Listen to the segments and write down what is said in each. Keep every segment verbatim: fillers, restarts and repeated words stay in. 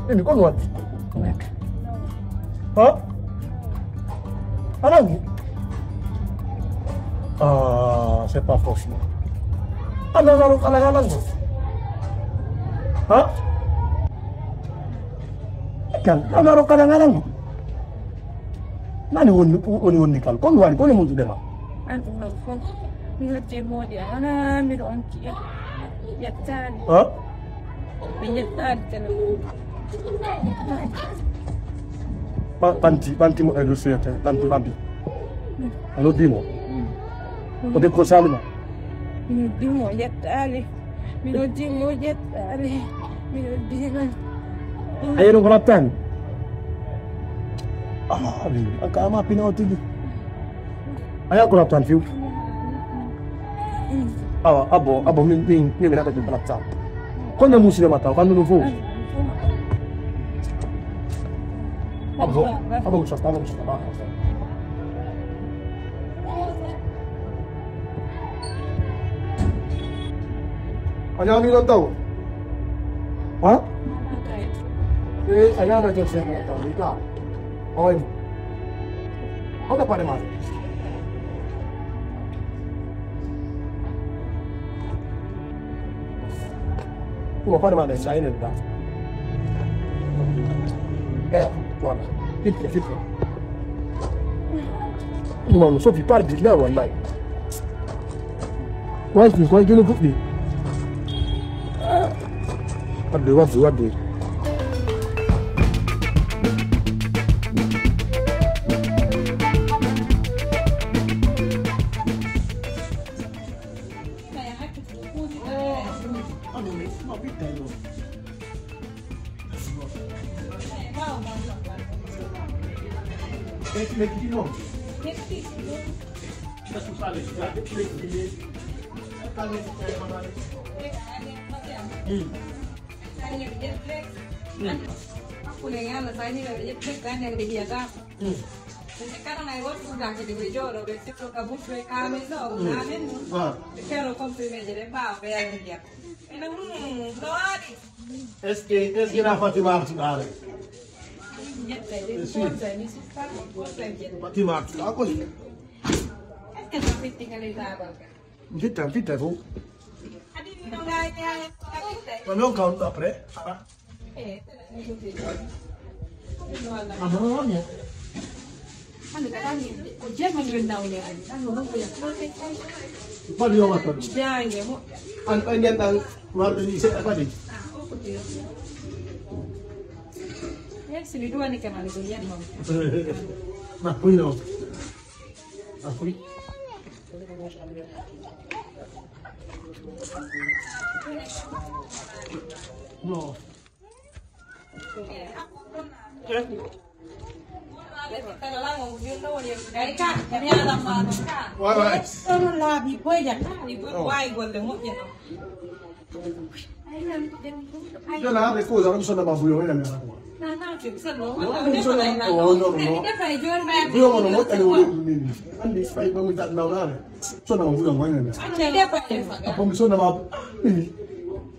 Ini ko mi waɗi? Ha? A nangi? Ah, c'est pas possible. A nanaro kala ya nango. Ha? Kan, a nanaro kala ya nango. Nani woni woni woni kal? Ko mi waɗi? Ko mi musude ma? An ɗum ɗon fof mi heddi moƴƴa wona miɗo on kiya yettaani. Ha? Mi yettaani kala. Ɓanti ɓanti mo e dossier te ɓanti ɓanti. A noddii mo? O debbo salima? Mi noddii mo yettaali. Mi noddii mo yettaali. Mi noddii mo. A yeru ko laɓtaani? Ah, an ka ama pina o tigi. A yaa ko laɓtaani fiw? Awa, abo, abo, min, min, min, mi naɓa ɗum laɓtaani. Ko nde musidɗo ma taw, kandu ɗum fof. Abo, abo, mi sotta, abo, mi sotta, abo, mi sotta. A ñaami ɗon taw? Ha? Eh, a ñaama jon sen taw, mi ka. Oy. Hoto pare ma. Ɗum o fadama ɗen saynen ɗa. Eh, voilà. Fitte, fitte. Ɗum on sofi par billahi wallahi. Wanti ko jino fuɗɗi. Wadde, wadde, wadde. Hakkunde Yàlla, so a yiɗi ɓe ƴetti ɓe annda ko ɓe mbiyata. Ɓe kala nay woto ɗum daa kadi ɓe jooɗo, ɓe sewto ka buntu e kaamen ɗo, ko kaamen ɗum. Ɓe keero comprimé je, ɓe mbaawa ɓe yalta ndiyam. Ene, hmm, no waaɗi. Est-ce que, est-ce que na Fatima artuɗa are? Ƴetta e ɗen conseil, mi sukka ɗum conseil je. Fatima artuɗa ko? Est-ce que so fitti kala e baabal ka? Fitta, fitta fof. Ko noon kam après. Baɗi yo waɗa ɗum. An ɓay ngenɗan warde ni seɗɗa baɗi. Merci, mi duwani kam an ko yen moom. Na fuy noon. Na fuy. No. Waay, waay. Ɗono laabi boyja. Waay golle moƴƴe ɗo. Jona hande ko zara musana ba buyo ina mera ko. Buyo mo no mo ani wuri ni. Andi fay ba mi ta na na. Sona mo buyo mo ina mera. Ko mi sona ma. Ni.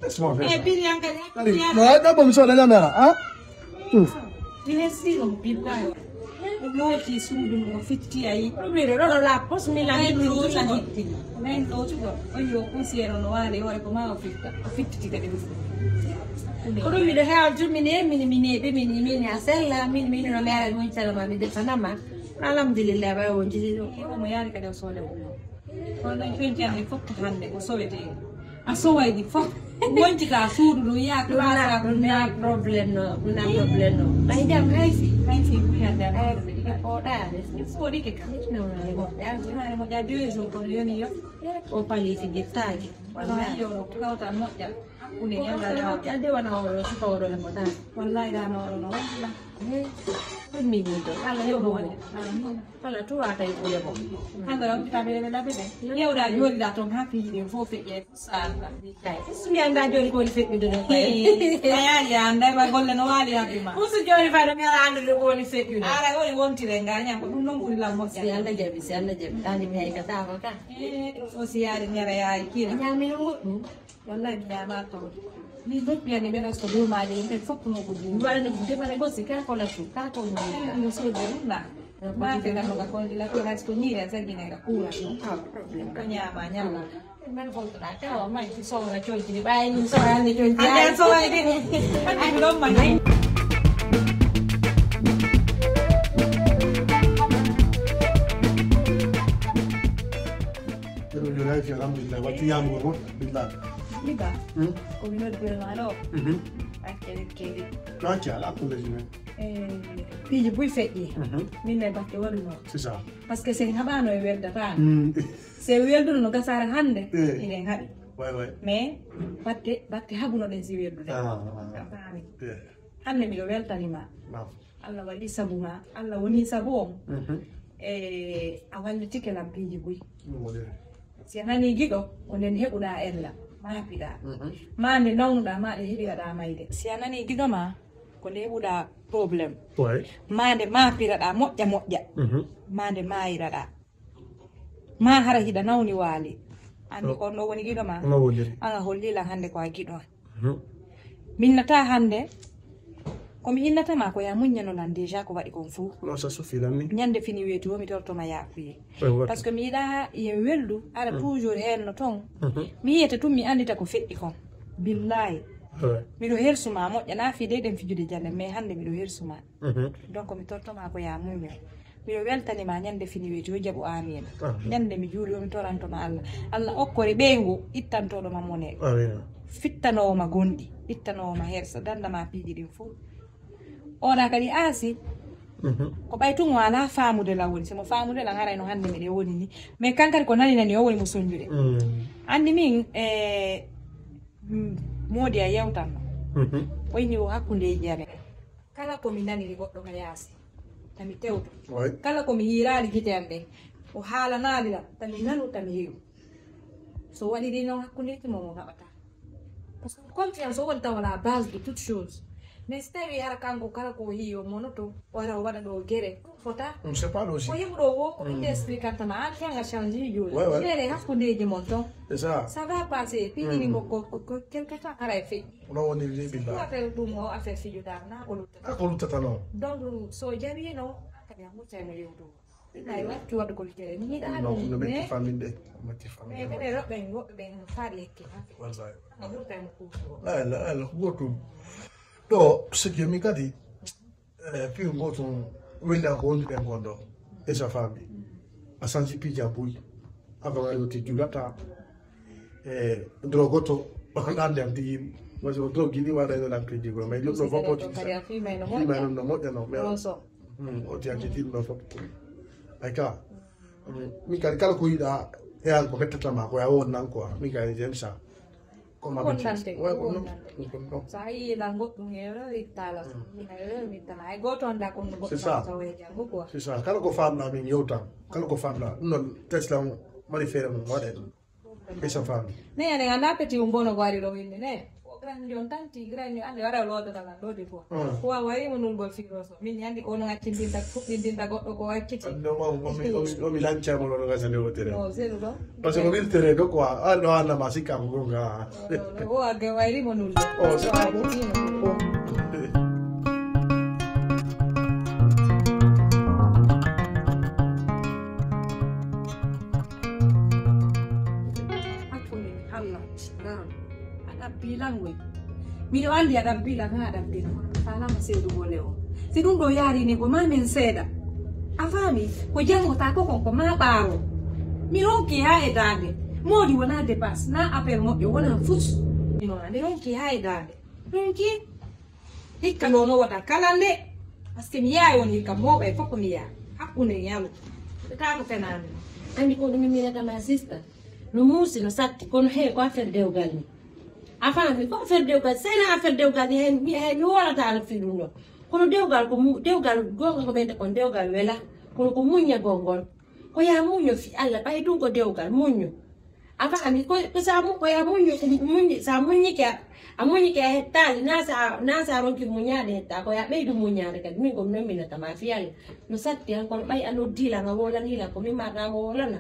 Sona ma. E biri an kadi. Ani. No da bo mi sona na mera. Ha? Ɓe hesɗi ɗum billahi. O looti suudu mum, o fitti, a yi. Ɗum wiɗo ɗo ɗo la pos mi lan. Nayi ɗo tan hitti. Nayi ɗo tugo. O yo poussière no waali, o ko ma o fitta. O fittiti kadi ɗum. Ko ɗum wiɗo heewa jumine, min, min, ɓe min, min, a sella, min, min no meeɗa ɗum cala ma, mi defanama. Alhamdulillah, ɓay o jidi ɗum. O mo yaari kadi o soole ɗum. Kono ɗon ƴoƴƴanɗe fof ko hannde ko sowetee. A soway ɗi fof. Woncita suudu ɗum, yaha ɗum, ɗum na, ɗum na problème no, ɗum na problème no. Ay jam hay si. Hay si, ɗum yande. Ay, ɗum ko ɗa. Ɗum foɗike kam. No, no, no. Ya, ɗum hare mo ja deux jours kono yoni yo. O paliti jettaaki. Wala yo kawta moƴƴa. Hakkunde yalla. Ade wana o suka o ɗo mo tan. Wallahi da no no. Eh, ɗum mi ni to. Allah yo mo wala. Kala tu wata e ɓuya mo. Hande o kita ɓe ɓe laɓe ɓe. Yewɗa jooɗiɗa toon ha piiji ɗin fof feƴƴe sanda. Kay, usu mi annda jooni ko woni feƴƴude ɗo kay. A yaari a annda ba golle no waali habbi ma. Usu jooni fayda mi ala anndude ko woni feƴƴude. Ara woni wontire nga ñam ko ɗum noon ɓuri lam moƴƴa. Si Allah jaɓi, si Allah jaɓi. Ani mi hay ka tawa ka. Eh, o si yaari ñara yaari kila. Ñaami Yo goɗɗum, wallahi mi ñaama toon. Min ɗum piyani ɓe resto dow maaje, yimɓe fof ko noon ko ɗum. Waɗa no defare ko si kala ko lattu, kala ko ɗum. Kala no soodi ɗum na. Maafe kam no ka kon ila ko resto ni ya zagi na ka kura. Ko ñaama ñaama. Men ko na ka o mai ki so na chonti ni bai ni so na ni chonti. Ande so na ni. Ande ɗum mai. Eɗo jooɗi hay fi alhamdulillah watti ñaamugol ko billah. Liba, ko mi noddude ma ɗo. Accele kedi. Ɗo acca ala ko lesi men. Piiji buy feƴƴi. Min ne batte waɗuno. C'est ça. Parce que sen haɓano e weldata. Se welduno no gasara hannde. Inen haɓi. Way way. Mais batte batte haɓunoɗen si weldude. Ah, A faami. Yeah. Hannde miɗo weltanima. Naam. Allah waɗi sabu ma, Allah woni sabu on. Mhm. E a wallitike lam piiji buy. Ɗum woni. Si a nani giɗo, ko nden heɓuɗa ella, maapiɗa. Mhm. Ma nde nawnuɗa, ma ɗe heɓiraɗa mayde. Si a nani giɗo ma, ko nde heɓuɗa problème. Way. Ma nde maapiraɗa moƴƴa moƴƴa. Mhm. Ma nde maayiraɗa. Ma hara hiɗa nawni waali. Anndi ko on ɗo woni giɗo ma. No woniri. An a holli lan hannde ko a giɗo. Mhm. Min nata hannde. Ko mi innata ma ko ya muññano lan déjà ko waɗi kon fuu. Non, ça suffit lan ni. Ñande fini weeti wo mi tortoma yaakuye. Way way. Parce que mi yiɗa ye weldu ara toujours heen no ton. Mhm. Mi yiyete tun mi anndita ko feƴƴi kon. Billahi. Way. Miɗo hersuma moƴƴa na fii dey ɗen fijude jande mais hannde miɗo hersuma. Mhm. Donc mi tortoma ko ya muñño. Miɗo weltanima ñande fini weeti yo jaɓu amin. Amin. Ñande mi juuli o mi torantoma Allah. Allah okkore ɓeyngu ittantoɗo ma mone. Amin. Fittanowo ma gonɗi, ittanowo ma hersa, dandama piiji ɗin fof. Oɗa kadi aasi. Mhm. Ko ɓay tun o ala faamude lan woni. Simo faamude lan haray no hannde miɗen woni ni. Mais kankadi ko nani nani o woni mo sonjude. Mm. Anndi min e moodi a yewtanno. Mhm. O inni o hakkundeji amen. Kala ko mi naniri goɗɗo ka yaasi, tami tewto. Way. Kala ko mi hiiraali gite am ɗen, o haalanaali lam, tami nanu, tami yeru. So waɗiri noon hakkundeji mo mo haɓata. Parce que confiance o woni tawa la base de toute chose. Mais si tawi hara kanko kala ko o yii o monoto, o ara o waɗa ɗo gere, ɗum fota. On sait pas aussi. Ko yimɗo wo ko inde expliquante ma an kan a change jooni. Ouais, ouais. Gere hakkundeji mon ton. C'est ça. Ça va passer. Piiji ɗi ko ko ko quelque temps hara e feƴƴi. Onon woni liɓi ba. Affaire ɗum o affaire fijudaar na ko luttata. A ko luttata noon. Donc so jawino kadi a muccay mo yewtugo. Ay watti waɗugol kere mi yiɗa Non, no ɗum metti mais famille de. Metti mais famille. ɓeɗe roɓɓe en woɓɓe ɓen no faari lekke ha Wallahi. a ɓurtay mo kuutugo. Ala ala ko gotum. Ɗo sikki mi kadi. Eh, piw gotum weli ko woni ɓen gonɗo. E sa famille. A sansi pija buy. Avant a yewti julata. E drogoto. Ɗande am tigi. Parce que drogue ni waɗa ɗo lampeji go mais ɗum ɗo fof poti. Kadi a fimay no Fimay moƴƴa. Noon no moƴƴa no mais Roso. Hmm, o ti anti tin ɗo fof. Ay ka. Hmm, min kadi kala ko yiɗa heyan ko mettatama ko ya won nan quoi. Min kadi j'aime ça. Comme Wondante, habitude. Ouais, wondante. Non, non. So a yii lan goɗɗum e rewitala. Min a rewitala. Ay goto anda kon no C'est ça. Goɗɗum tawa e janngo quoi. C'est ça. Kala ko famɗa min yewtan. Kala ko famɗa. Ɗum noon teslam mari feere mum waɗe ɗum. E sa famille. Ne ene anda peti um bono ko ari ɗo winni ne. O grand yon tan ti grand yo ande wara lodo kala ɗo de ko. Hmm. Ko wa wari mo nulgol firo so. Min yandi ko no accindinta fuɗɗindinta goɗɗo ko acciti. No ma o mi o mi o mi lanca mo no gasa ne wotere. No zero ɗo. Parce que o wiltere ɗo quoi. A ɗo anna ma sikka ko gonga. O age wayri mo nulde. Oh, So a ɓurtino ko. Hakkunde Allah. Naam. A ɗabbi langoy. Miɗo anndi a ɗabbi lan haa a ɗabbi lan. Faalama seedu gole o. Si ɗum ɗo yaari ni ko ma min seeɗa. A faami ko janngotaa ko kon ko ma ɓaaro. Mi ronki haa e daande. Moodi wonaa dépasse, naa appel moƴƴo, wonaa fus. Ino mi ronki haa e daande. Ronki hikka ɗo no wota kala nde. Parce que mi yaay won hikka mooɓa e fof ko mi yaa. Hakkunde ñalu. Taa ko fenaande. Anndi ko ɗum mi minata ma sista. No muusi no satti kono he ko affaire dewgal ni. A faami ko affaire dewgal sena affaire dewgal ni hen mi hen mi wolata no fi ɗum ɗo. Kono dewgal ko mu- dewgal gonga ko ɓeyta kon dewgal wela. Kono ko muññagol ngol. Ko ya muñño fi Allah ɓay ɗum ko dewgal muñño. A faami ko ko sa mu ko ya muñño ko muññi sa muññike a muññike a hettaali na sa na sa ronki muññaade hetta ko ya ɓeydu muññaade kadi min ko nominata ma fi Allah. No satti han kono ɓay a noddila nga wolani lan ko min marɗa mo wolana.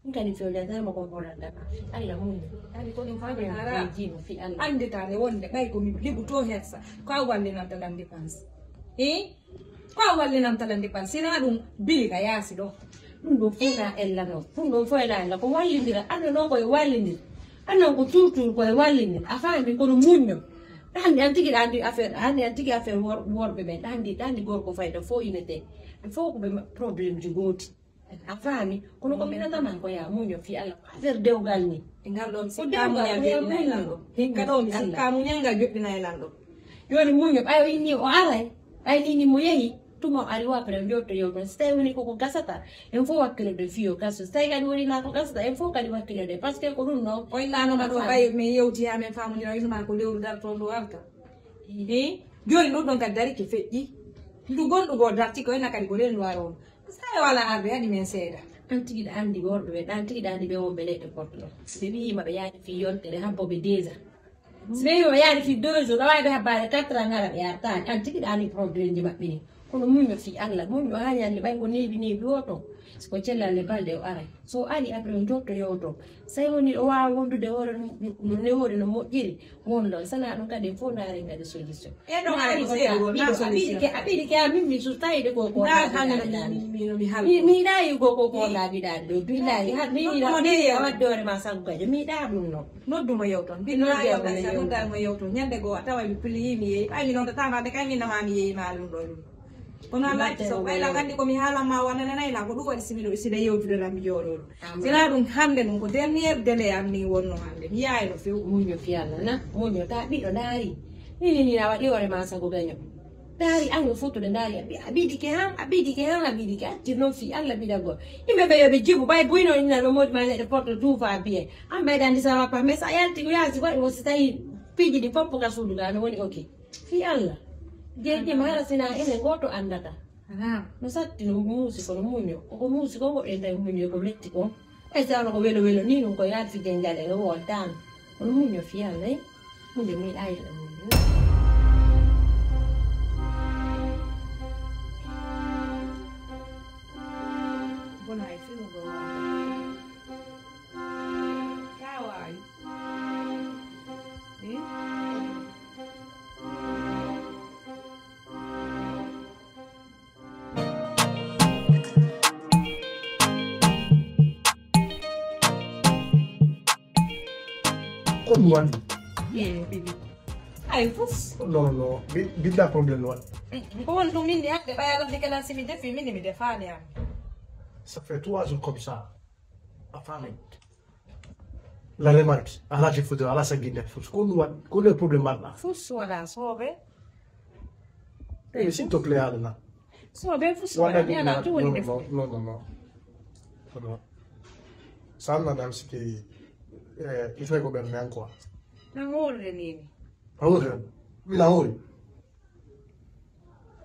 Ɗum kadi fewde tan mo ko bonannda ma. Allah mum. Kadi ko ɗum fami hara. Jino fi Allah. Annditaade wonde ɓay ko mi liɓu to hersa. Ko a wallinanta lan dépense. Hi? Ko a wallinanta lan dépense. Sina ɗum bili ka yaasi ɗo. Ɗum ɗo fof na ella noon. Ɗum ɗo fof na ella. Ko wallindira. Anndo noon koye wallindir. Anndo ko toujours koye wallindir. A faami kono muñño. Ɗandi an tigi ɗandi affaire. Ɗandi an tigi affaire wor-, worɓe ɓen. Ɗandi, ɗandi gorko fayda fof ina te. Ɓe fof ko ɓe ma-, problème ji gooti. A faami? Kono ko mbinata ma ko ya muño fi Allah. Affaire dewgal ni. E ngal ɗoon ko sikka dewgal muñal ko ya joɗɗina e muño. Lanɗo. Hikka ɗo mi sikka muñal ngal joɗɗina e lanɗo. Jooni muño ɓay o inni o aray. Ɓay ni ni mo yehi. Tuma o ari wa après jotto yewto. So tawi woni koko gasata. En fof wakkilo de fiyo gaso. So tawi kadi woni na ko gasata. En fof kadi wakkilo de. Parce que ko ɗum noon. O innano ma ɗo ɓay min yewti ha min famodira innoma ko lewru darto ndu arta. Hi? Jooni ɗum ɗon kadi darike feƴƴi. Ndu gonɗu goo darti ko ena kadi ko rendu aroon. Saare wala arde haɗi men seeɗa. An tigi ɗa anndi worɓe ɓe, ɗan tigi ɗa anndi ɓe wonɓe leɗɗe Porto ɗo. Si ɓe wiima ɓe yaani fii yontere, habbo ɓe deux ans. Si ɓe wiima ɓe yaani fii deux jours, ɗa waawi ɓe habbaade quatre ans, ngara ɓe artaani. An tigi ɗa anndi problème ji maɓɓe ni. Kono muñño fii Allah, muñño haa ñande ɓay ko neeɓi neeɓi o to. Si ko cellal e balɗe o aray. So o ari après o jotto yewto. So tawi woni o waawa wondude hoore no, no newoore no moƴƴiri. Won ɗon, sana ɗum kadi fof ndaaren kadi solution. E ɗo mi ari ko seeɗa ko na solution. Aɓiɗi ke, aɓiɗi ke a min mi sustaide ko ko. Nda hande no mi, mi, mi, mi hal. Mi, mi ɗayi ko ko ko na biɗa ɗo. Billahi, ha mi ni na mi wadde hoore ma sago kadi. Mi ɗa ɗum no. Noddu mo yewton. Billahi yewton. Noddu mo yewton. Ñande go a tawa mi pili mi yeyi. Ɓay mi non to tama de kay mi nama mi yeyi ma ɗum ɗo ɗum. Kono Allah acci so ɓayla kandi ko mi haalan ma wona nanay la ko ɗum waɗi si miɗo, si ɓe yewtude lam mi jooɗoɗo. Sina ɗum hannde ɗum ko dernier délai am ni wonno hannde. Mi yaayno few. Muño fi Allah na, muño ta ɓiɗɗo ndaari. Ni, ni, ni, a waɗi hoore ma sago gaño. Ndaari an no fottude ndaari, a ɓi-, a ɓidike han, a ɓidike han, a ɓidike. Acci noon fi Allah ɓiɗagol. Yimɓe ɓe yo ɓe jibu, ɓay buyno inna no moodi ma neɗɗo porto duufa biye. An ɓeyda ndi sama pa, mais sa yalti ko yaasi waɗi mo si tawi piiji ɗi fof ka suudu ga no woni ok. Fii Allah, jeeƴe ma hara sina enen gooto anndata. Naam. No satti no muusi kono muño. Koko muusi ko ngoɗen tawi muño ko metti ko. Ay sano ko welo welo ni ɗum ko yaade fii dengal e wol tan. Kono muño fii Allah, eh? Muño mi ay la muño. Bona ay fii mo go. Kawaay. Eh? Ko ɗum woni? Ay, fof. Non, non, non. Bi-, bidda problème woni. Ko won ɗum min ni hannde ɓay a ladde kala si mi defi, min mi defaani am. Ça fait trois jours comme ça. A faami. La remarque, ala ke foto, ala sa ginde foto. Ko ɗum waɗi, ko le problème mbaɗɗa? Fof wala soɓe. Eh, s'il te plaît, Adama. Soɓe fof wala, mi ala to woni non, non, non, non. Sa madame, c'était, eh, il faut ko ɓen men quoi. Na hoore ni. A hoore? Mi na hoore.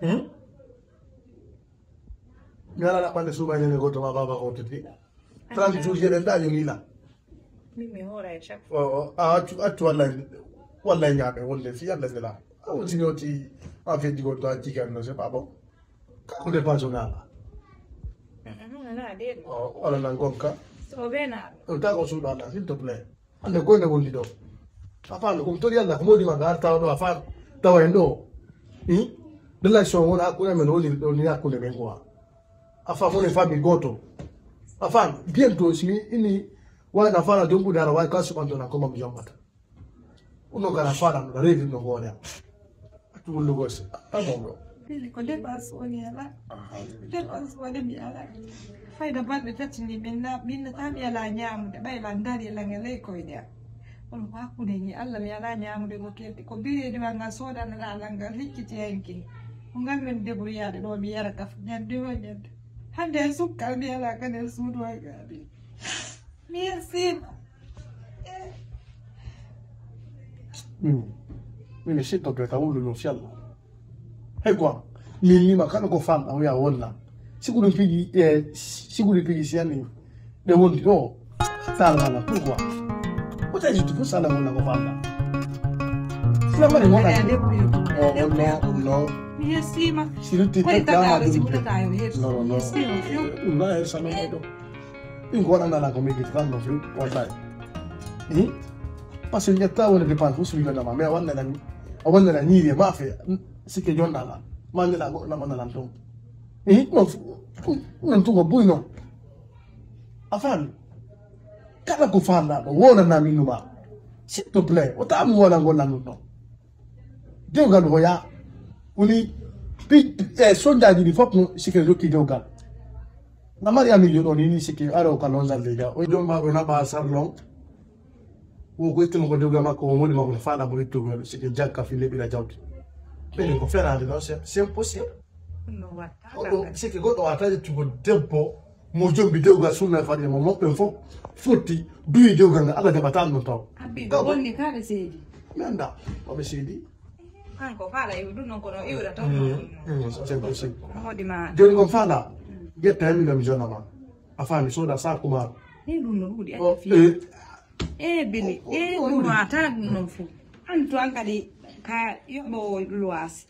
Hmm? Mi ala ɗaɓɓande suuɓa ñande goto ma baba ko titi. Trente jours jeɗen ɗa yo lila. Min mi hoora e chaque fois. O, o, a accu, accu wallahi, wallahi ñaaɓe wonde fi Allah sela. A wonti ñooti a feddi goto a jigan no c'est pas bon. Ka ko dépense na. Mm, mm, na de. O, wala nan gonka. So bena. O ta ko suuɗa na, s'il te plaît. Hannde ko ene wondi ɗo. A faami ko mi tori Allah ko moodi ma ngar tawa ɗo a faami. Tawa en ɗo. Hmm? Relation wona hakkunde men woni ɗo ni hakkunde men quoi. A faami woni famille goto. A faami bientôt si mi ini wayna fala jombude ara way ka suɓanto na ko mam jombata. Uno gara fala no reedi no goɗa. Tullugo si a mawɗo. Bili ko dépense woni ala. Dépense woni mi ala. Fayda balɗe tati ni min na, min na mi ala ñaamude ɓay la ndari la nge ley koyɗe am. Kono ko hakkunde ni Allah mi ala ñaamude ko kelti. Ko bireedi wa ngal soodana la la ngal hicciti henki. Ko ngal men débrouillade ɗo mi yara kaf ñande o ñande. Hannde e sukkal mi ala kan e suudu wa gaadi. Mi yesima. Hmm. Mimi sitto ke ka wulu no fial. Hey quoi. Min ni ma kano ko fam a wiya wonna. Siku ɗum piji, eh, siku ɗum piji si yani. Ɗe wondi ɗo. Sala wala pourquoi? Ko tawi tu sala wala ko fam. Sila mari wona. Oh, oh, no, no. Mi yesima. Siruti. Ko e tagaaɗo si mutata yo heeso. No, no, no. Yesima. Ɗum na e sano ɗo. Ɗum ko waɗanɗa lan ko mi yejjiti lan no few, wallahi. Eh? Parce que ƴetta woni dépense fof so mi jonnama, mais a waɗanɗa lan, a waɗanɗa lan ñiiri e maafe, sikke jonnɗa lan, ma ndeɗa goɗɗo lan waɗanɗa lan ɗum. Eh? Non, non tun ko buy non. A faami? Kala ko faalɗa ɗo, wonana min numa. S'il te plaît, o taami wona ngol lan ɗum ɗon. Dewgal hoya. Woni pi-, e sonjaaji ɗi fof no sikke jokki dewgal. Na mari ami joɗo ni, ni sikke aro ka longal déjà. O jomba ko na ba sarlon. Wo ko ittuma ko dewgal makko, o moni makko faala mo ittugo sikke jakka fi leɓira jawdi. Ɓe ko ferande non, c'est, c'est impossible. No watta. Goɗɗo, sikke goɗɗo wata ƴettugo debbo mo jombi dewgal sunna e fadde mo moɓɓen fof fotti duyi dewgal ngal, Allah jaɓata ɗum taw. Abbi, ko wonni kaɗa seedi. Mi annda, o ɓe seedi. Kanko faala iwdu non kono iwda taw. Mm, mm, c'est impossible. Modi ma. Joni kon faala, ƴetta hen mi ɗo mi jonna ma. A faami, soda sa kumaro. Ni ɗum no ɗuuɗi. Oh, andi fi. Eh. Eh, bini. Eh, ɗum wata ɗum non fu. An to an kadi ka yoɓo luwaasi.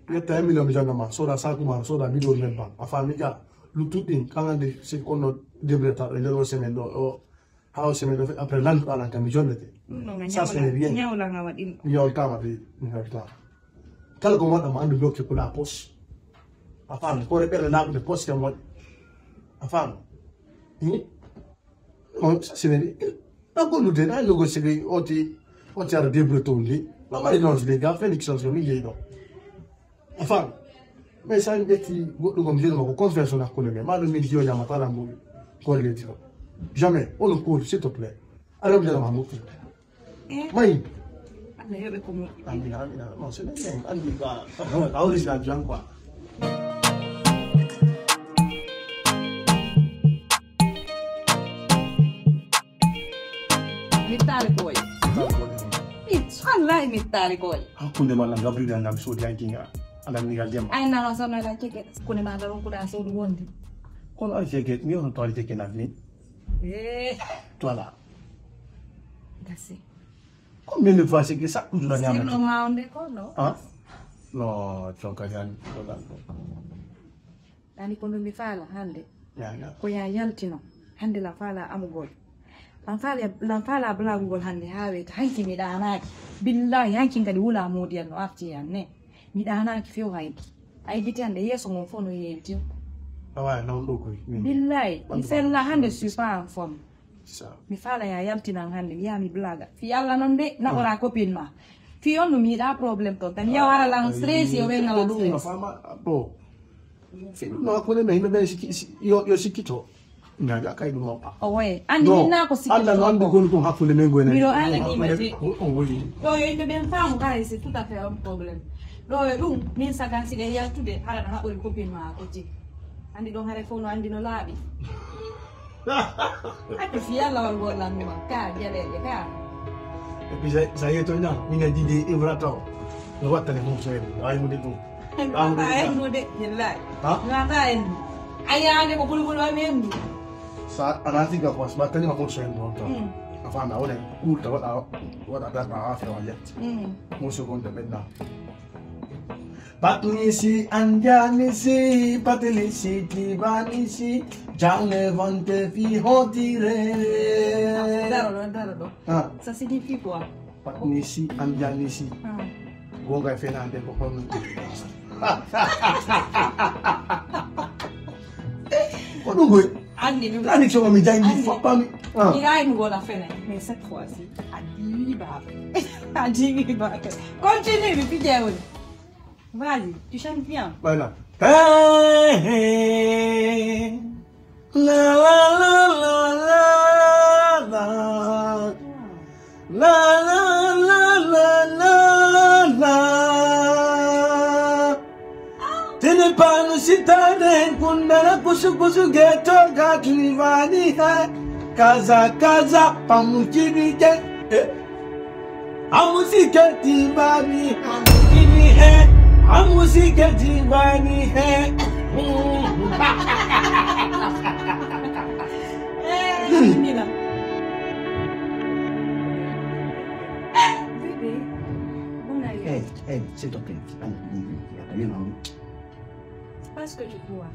Ƴetta hen mi ɗo mi jonna ma, soda sa kumaro, soda bidon nebbam. A faami ka, luttuɗin, kan andi si kono debreta e nder o semaine ɗo, o Haa o semaine o fait, après lanɗo alan kam mi jonnete. Ɗum ɗo nga ça, c'est rien. Ñawla nga waɗi. Mi yawtaama de, mi yawtaama. Kala ko waɗɗa mo anndu mi hokki kula poche. A faami? Ko ɓerɗe naɓude poche kam waɗi. A faami? Hmm? On, ça, c'est vrai. Na gollude, na négocier, oti, oti ara débrouille to ndi. Na mari non de, ga Félix on so mi jeyi ɗo. A faami? Mais sa en ƴetti goɗɗum, ko mi jeyi ma ko confiance on hakkunde men. Ma ɗum min jiyo ñama tala mbuɗi. Ko leydi ɗo. Jamais. On cours, s'il te plaît. Aɗa mi jara ma mbuɗi. Eh? Mayi. Allah yoɓe ko moƴƴi. Amina, amina. Non, c'est bien. Andi ba. A original bien quoi. Mittaali ko wayi. Mittaali ko wayi. Wallahi mittaali ko wayi. Hakkunde ma Allah, Gabriel, Allah, mi soodi hanki nga. Allah, mi ngal jemma. Ay, nana, sono la ceke. Hakkunde ma Allah, ronkuɗa soodu wonde. Kono ay ceke, mi on to ay ceke na ni. Eh. Voilà. Gasi. Combien de fois c'est que ça, toujours la ñaama? Sirno ma on de ko, no? Ah? No, coka jan, ko dan ko. Ani ko mi faala hannde. Ya, ya. Ko ya yaltino hannde lan faala amugol. Lan faala, lan faala blagugol hannde haa weeta. Hanki mi ɗaanaaki. Billahi, hanki kadi wula moodi yan no arti yan ne. Mi ɗaanaaki few haydi. Ay gite hannde yeeso ngon fof no yeewti. Awa, non ɗo koy. Billahi, mi fella hannde, je suis pas en forme. Mi faala ya yaltinan hannde, mi yaha mi blaga. Fi Allah non de, naɓora copine ma. Fi on no mi yiɗa problème ton. Tan yaw ara lan stress, yo ɓen ala stress. Bon. Fi ɗum no hakkunde men, yimɓe ɓen sikki-, si-, yo, yo sikkito. Ngaga kay ɗum o. O woye. Andi min na ko sikkito. Anda no andi koni ɗum hakkunde men goyna. Miro andi ni mate. O, o woyi. Ɗo yo yimɓe ɓen faamu kala, c'est tout à fait un problème. Ɗo yo ɗum, min sagan siɗen yaltude, hara no haɓori copine ma a koti. Andi ɗon hare fof no andi no laaɓi. Ake fi Yalla on gollan ma ka jaleeje ka. Et puis, sa, sa yetto ina, mina didi Ibra taw. No wattane fonctionnaire, ay mo de ɗum. Ngata en mo de, billahi. Ha? Ngata en mo. Ayande ko bulbul wa men. Sa anati ga quoi, ma tani ma fonctionnaire ɗon taw. Mm. A faami, a waɗa kuulta, waɗa, waɗa data, a waɗa jet. Mm. Mo so gonta ɓenna. Patnisi, anjanisi, patilisi, tibanisi, jawne vante fi hotire. Daro ɗo, daro ɗo. Ah. Ça signifie quoi? Patnisi, anjanisi. Ah. Gonga e fenande ko honno? Ko ɗum koy? Anndi ɗum. Ani so mi janngi foppami. Ah. Iraay mi wona fene. Mais cette fois-ci, a diibaaka. A diibaaka. Continue, mi fijee woni. Vas-y, tu chantes bien. Voilà. Hey, hey. La, la, la. La, la, la, la, la, la. Tene panu sitane kundana kusu kusu geto gatuni vani he. Kaza, kaza, pamuchini ke. Eh. Amusike timbani, amukini he. Amusike timbani he. Eh, Nina. Eh, bébé, on a eu. Hey, hey, s'il te plaît. Parce que tu crois.